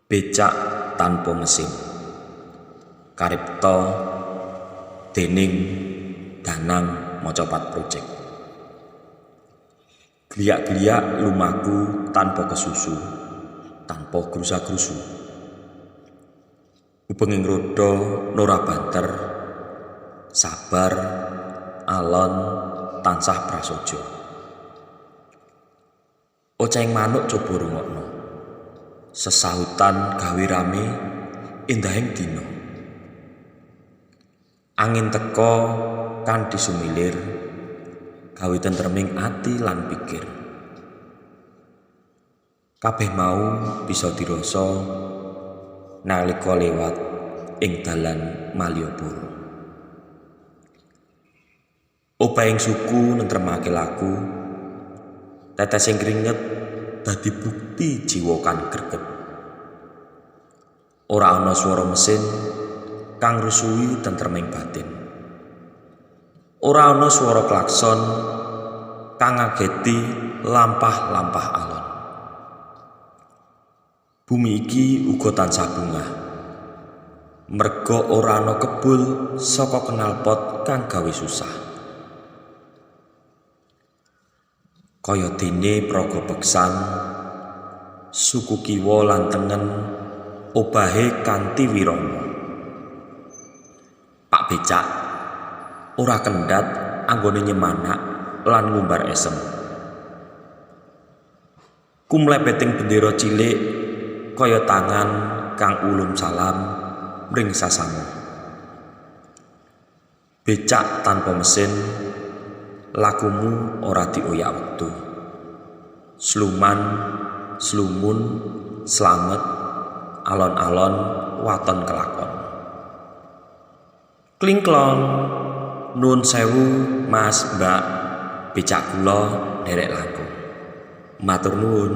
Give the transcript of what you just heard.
Becak tanpa mesin. Karipta dening Danang Macapat Project. Gliak-gliak lumaku tanpa kesusu, tanpa grusa-grusu. Ubenging roda nora banter, sabar, alon, tansah prasaja. Oceng manuk coba rungokno. Sesahutan gawe rame endahing dina. Angin teka kanthi sumilir gawe tentreming ati lan pikir. Kabeh mau bisa dirasa nalika lewat ing dalan Malioboro. Obahing suku nentremake laku, tetesing kringet dadi bukti jiwa kang greget. Ora ana swara mesin kang rusuhi tentreming batin. Ora ana swara klakson kang ngageti lampah-lampah alon. Bumi iki uga tansah bungah. Merga ora ana kebul saka knalpot kang gawe susah. Kaya dene praga beksan, suku kiwa lan tengen obahe kanthi wirama. Pak Becak ora kendhat anggone nyemanak lan ngumbar esem. Kumlebeting bendera cilik kaya tangan kang ulum salam mring sasama. Becak tanpa mesin, lakumu ora dioyak wektu. Sluman, slumun, slamet, alon-alon waton kelakon. Klingklong, nuwun sewu Mas, Mbak, becak kula nderek langkung. Matur nuwun.